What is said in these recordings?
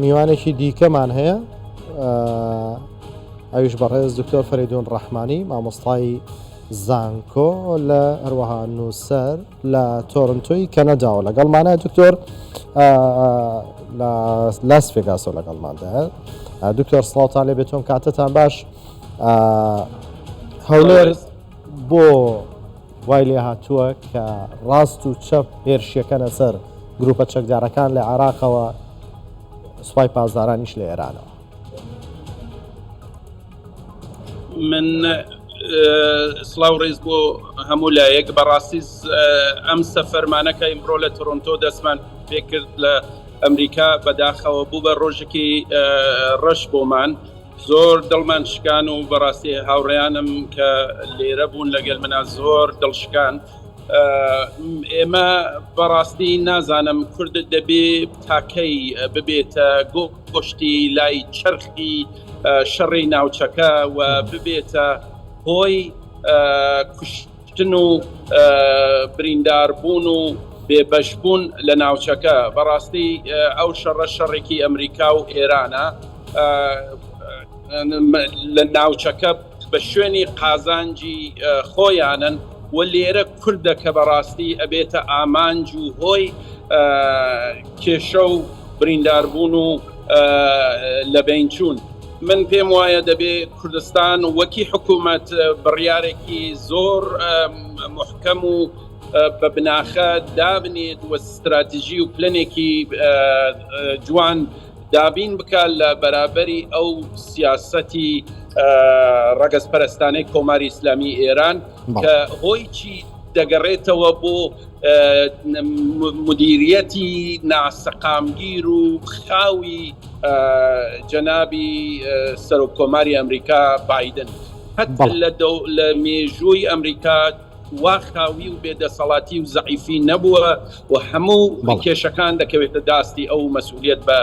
میوانێکی دیکەمان هەیە ئەویش بەڕێز دکتۆر فەریدون ڕەحمانی مامۆستای زانکۆ لە هەروەها نووسەر لە تۆرنتۆی کەنەداوە لەگەڵمانە دکتۆر لە لاس ڤێگاسەوە لەگەڵماندا دکتۆر سڵاوتان لێ بێتۆم کاتتان باش هەولێر بۆ وای لێ هاتووە کە ڕاست و چەپ هێرشیەکەنە سەر گروپە چەکدارەکان لە عێراقەوە سوپای پاسدارانیش لە ئێرانەوە. من سڵاو ڕێز بۆ هەموو لایەک بەڕاستی ئەم سەفەرمانە کە ئیمڕۆ لە تۆرۆنتۆ دەستمان پێکرد لە ئەمریکا بەداخەوە بوو بە ڕۆژێکی ڕەش بۆمان زۆر دڵمان شکان و بەڕاستی هاوڕێیانم کە لێرە بوون لەگەل منا زۆر دڵشکان ئێمە بەڕاستی نازانم کورد دەبێ تاکەی ببێتە گۆشتی لای چرخی شەڕی ناوچەکە و ببێتە هۆی کوشتن و برینداربوون و بێبەشبوون لە ناوچەکە بەڕاستی ئەو شەڕە شەڕێکی ئەمریکا و ئێرانە لە ناوچەکە بە شوێنی قازانجی خۆیانن و لێرە کوردە کە بەڕاستی ئەبێتە ئامانج و هۆی کێشە و برینداربوون و لەبەینچوون. من پێم وایە دەبێ کوردستان وەکی حکوومەت بڕیارێکی زۆر محکەم و بە بناخە دابنێت و ستراتیژی و پلەنێکی جوان دابین بکات لە بەرابەری ئەو سیاسەتی ڕەگەزپەرستانەی کۆماری ئیسلامی ئێران کە هۆی چی دەگەڕێتەوە بۆ مدیریەتی ناسەقامگیر و خاوی جەنابی سەرۆک کۆماری ئەمریکا بایدن هەت لە مێژووی ئەمریکا وا خاوی و بێ دەسەڵاتی و زەعیفی نەبووە و هەموو کێشەکان دەکەوێتە داستی ئەو مەسئولیەت بە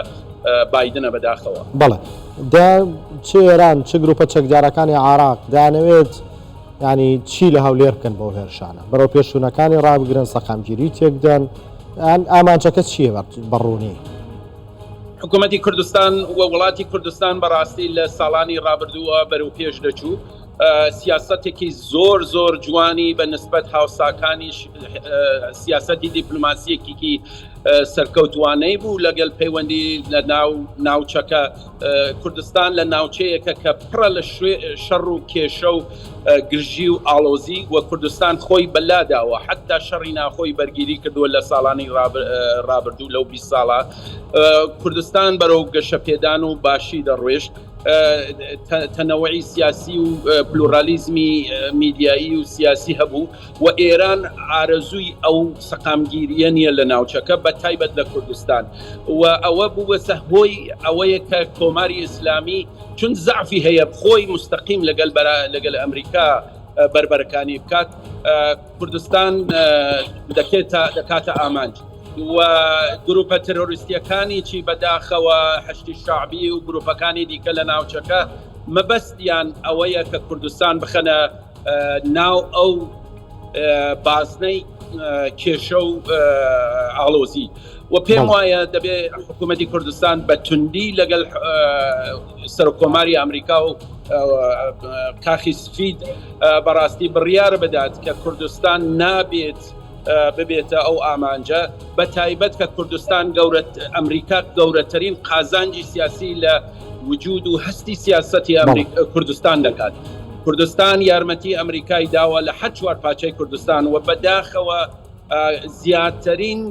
بایدنە بەداخەوە. بەڵێ دە چ ئێران چ گروپە چەکدارەکانی عراق دانەوێت ینی چی لە هەولێر بکەن بۆ هێرشانە بەرەو پێشونەکانی ڕابگرن سەقامگیری تێکدەن ئامانجەکە چییە بەڕوونی؟ حکوومەتی کوردستان و وڵاتی کوردستان بەڕاستی لە ساڵانی ڕابردووە بەرەو پێش دەچوو سیاسەتێکی زۆر زۆر جوانی بە نسبەت هاوساکانیش سیاسەتی دیپلوماسیەکیکی سەرکەوتوانەی بوو لەگەل پەیوەندی لە ناو ناوچەکە کوردستان لە ناوچەیەکە کە پڕە لە شەڕ و کێشە و گرژی و ئاڵۆزی و کوردستان خۆی بەلاداوە حتا شەڕی ناخۆی بەرگیری کردووە لە ساڵانی ڕابردوو لەو 20 ساڵە کوردستان بەرەو گەشەپێدان و باشی دەڕۆیشت تەنەوەی سیاسی و پلورالیزمی میدیایی و سیاسی هەبوو و ئێران ئارەزووی ئەو سەقامگیریە نییە لە ناوچەکە بە تایبەت لە کوردستان و ئەوە بووەسە هۆی ئەوەیە کە کۆماری ئیسلامی چون زەعفی هەیە خۆی مستەقیم لەگەل لەگەل ئەمریکا بەربەرەکانی بکات کوردستان دەکێتە دەکاتە ئامانج و گروپە ترۆریستیەکانی چی بەداخەوە حەشدی شەعبی و گروپەکانی دیکە لە ناوچەکە مەبەستیان ئەوەیە کە کوردستان بخەنە ناو ئەو بازنەی کێشە و ئاڵۆزی و پێم وایە دەبێ حکوومەتی کوردستان بە توندی لەگەڵ سەرۆککۆماری ئەمریکا و کاخی سفید بەڕاستی بڕیار بدات کە کوردستان نابێت ببێتە ئەو ئامانجە بە تایبەت کە کوردستان گەورە ئەمریکا گەورەترین قازانجی سیاسی لە وجود و هەستی سیاسەتی کوردستان دەکات. کوردستان یارمەتی ئەمریکای داوە لە هەر چوار پاچەی کوردستان و بەداخەوە زیاترین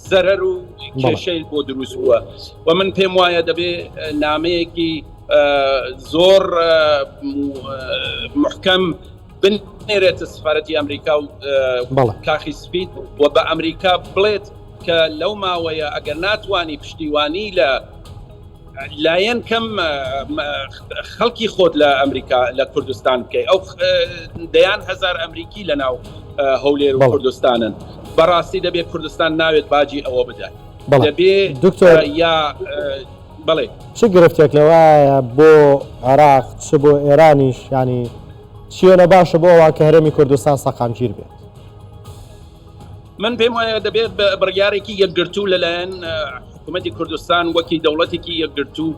زەرەر و کێشەی بۆ دروست بووە و من پێم وایە دەبێ نامەیەکی زۆر محکەم بنێرێتە سفارەتی ئەمریکا و کاخی سپید و بە ئەمریکا بڵێت کە لەو ماوەیە ئەگەر ناتوانانی پشتیوانی لە لایەن کەم خەڵکی خۆت لە ئەمریکا لە کوردستان بکەی ئەو دەیان هزار ئەمریکی لە ناو هەولێر و کوردستانن بەڕاستی دەبێت کوردستان ناوێت باجی ئەوە بدات دەبێ دکتۆر یا بڵێ چ گرفتێک لەوایە بۆ عێراق چ بۆ ئێرانیش ینی چیەنە باشە بۆ ئەوان کە هەرێمی کوردستان سەقامگیر بێت؟ من پێم وایە دەبێت بڕیارێکی یەکگرتوو لەلایەن حکوومەتی کوردستان وەکی دەوڵەتێکی یەکگرتوو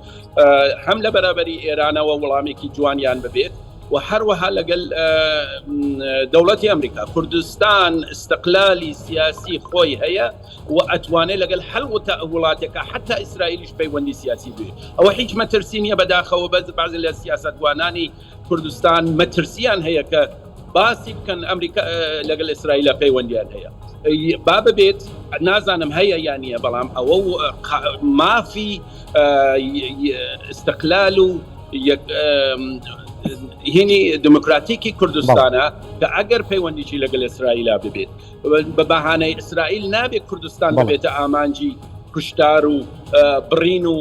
هەم لە بەرابەری ئێرانەوە وەڵامێکی جوانیان ببێت و هەروەها لەگەل دەوڵەتی ئەمریکا کوردستان استقلالی سیاسی خۆی هەیە و ئەتوانێت لەگەل هەر وڵاتێکە حتا ئیسرائیلیش پەیوەندی سیاسی بێ ئەوە هیچ مەترسی نییە بەداخەوە بەس بەعض لە سیاستوانانی کوردستان مەترسیان هەیە کە باسی بکەن ئەمریکا لەگەل ئیسرائیلە پەیوەندیان هەیە با ببێت نازانم هەیە یان نییە بەڵام ئەوە مافی استقلال و هینی دموکراتیکی کوردستانە کە ئەگەر پەیوەندیی لەگەل ئیسرائیلا ببێت بە بەهانەی ئیسرائیل نابێت کوردستان ببێتە ئامانجی کوشتار و بڕین و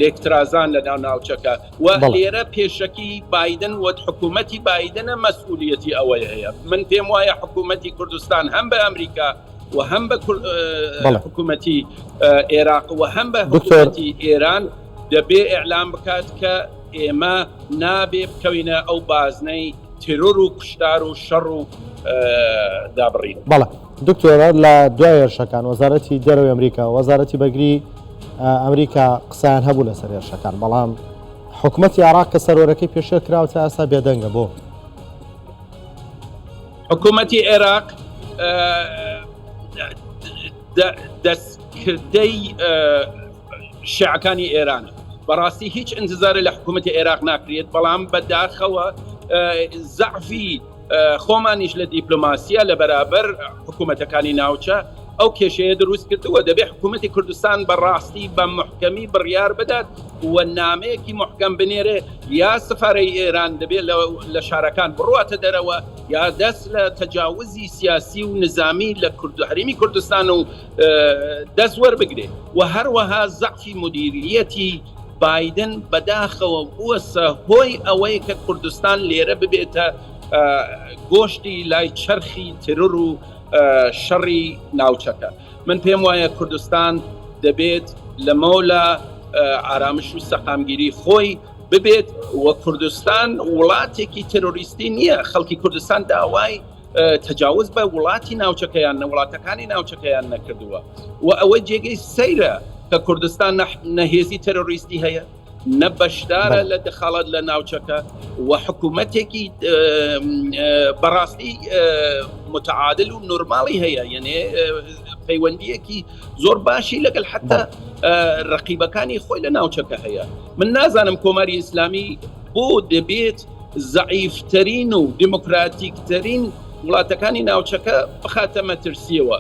لێکترازان لە ناو ناوچەکە و لێرە پێشەکی بایدن وەت حکوومەتی بایدنە مەسئولیەتی ئەوەی هەیە من پێم وایە حکوومەتی کوردستان هەم بە ئەمریکا و هەم بە حکوومەتی عێراق و هەم بە حکوومەتی ئێران دەبێ ئیعلام بکات کە ئێمە نابێ بکەوینە ئەو بازنەی تێرۆر و کوشتار و شەڕ و دابڕین. بەڵێ دکتۆر لە دوای هێرشەکان وەزارەتی دەرەوەی ئەمریکا و وەزارەتی بەرگری ئەمریکا قسەیان هەبوو لەسەر هێرشەکان بەڵام حکومەتی عێراق کە سەروەرەکەی پێشێل کراوە تا ئێستا بێدەنگە بۆ؟ حکومەتی عێراق دەستکردەی شیعەکانی ئێرانە بەڕاستی هیچ ئینتزارە لە حکوومەتی عێراق ناکرێت بەڵام بەداخەوە زەعفی خۆمانیش لە دیپلۆماسیە لە بەرابەر حکوومەتەکانی ناوچە ئەو کێشەیە دروست کردووە دەبێت حکوومەتی کوردستان بەڕاستی بە محکەمی بڕیار بدات و نامەیەکی محکەم بنێرێ یا سفارەی ئێران دەبێت لە شارەکان بڕواتە دەرەوە یا دەست لە تەجاوزی سیاسی و نزامی لە کورد هەرێمی کوردستان و دەست وەربگرێ و هەروەها زەعفی مدیریەتی بایدن بەداخەوە بووەسە هۆی ئەوەی کە کوردستان لێرە ببێتە گۆشتی لای چەرخی ترور و شەڕی ناوچەکە من پێم وایە کوردستان دەبێت لەمەولا ئارامش و سەقامگیری خۆی ببێت و کوردستان وڵاتێکی ترۆریستی نییە خەڵکی کوردستان داوای تەجاوز بە وڵاتی ناوچەکەیان نە وڵاتەکانی ناوچەکەیان نەکردووە و ئەوە جێگەی سەیرە کە کوردستان نەهێزی تەرۆریستی هەیە نە بەشدارە لە دەخاڵەت لە ناوچەکە و حکوومەتێکی بەڕاستی متعادل و نورماڵی هەیە یعنی پەیوەندیەکی زۆر باشی لەگەل حتا ڕقیبەکانی خۆی لە ناوچەکە هەیە من نازانم کۆماری ئیسلامی بۆ دەبێت زەعیفترین و دیموکراتیکترین وڵاتەکانی ناوچەکە بخاتە مەترسیەوە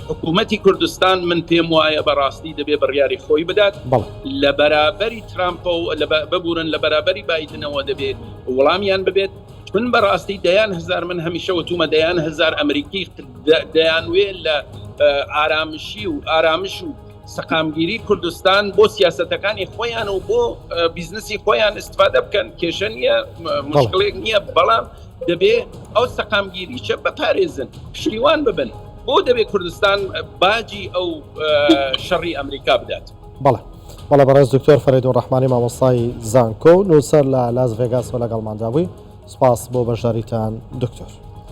حکوومەتی کوردستان من پێم وایە بەڕاستی دەبێ بڕیاری خۆی بدات لە بەرابەری ترامپە و ببورن لە بەرابەری بایدنەوە دەبێت وەڵامیان ببێت من بەڕاستی دەیان هزار من هەمیشە وتومە دەیان هزار ئەمریکی دەیانوێ لە ئارامشی و ئارامش و سەقامگیری کوردستان بۆ سیاسەتەکانی خۆیان و بۆ بیزنسی خۆیان استفادە بکەن کێشە نییە مشکلێک نییە بەڵام دەبێ ئەو سەقامگیریشە بپارێزن پشتیوان ببن بۆ دەبێ کوردستان باجی ئەو شەڕی ئەمریکا بدات. بەڵێ بەڵێ بەڕێز دکتۆر فەرەیدون ڕەحمانی مامۆستای زانکۆ و نووسەر لە لاس ڤێگاسەوە لەگەڵماندا بووی سپاس بۆ بەشداریتان دکتۆر.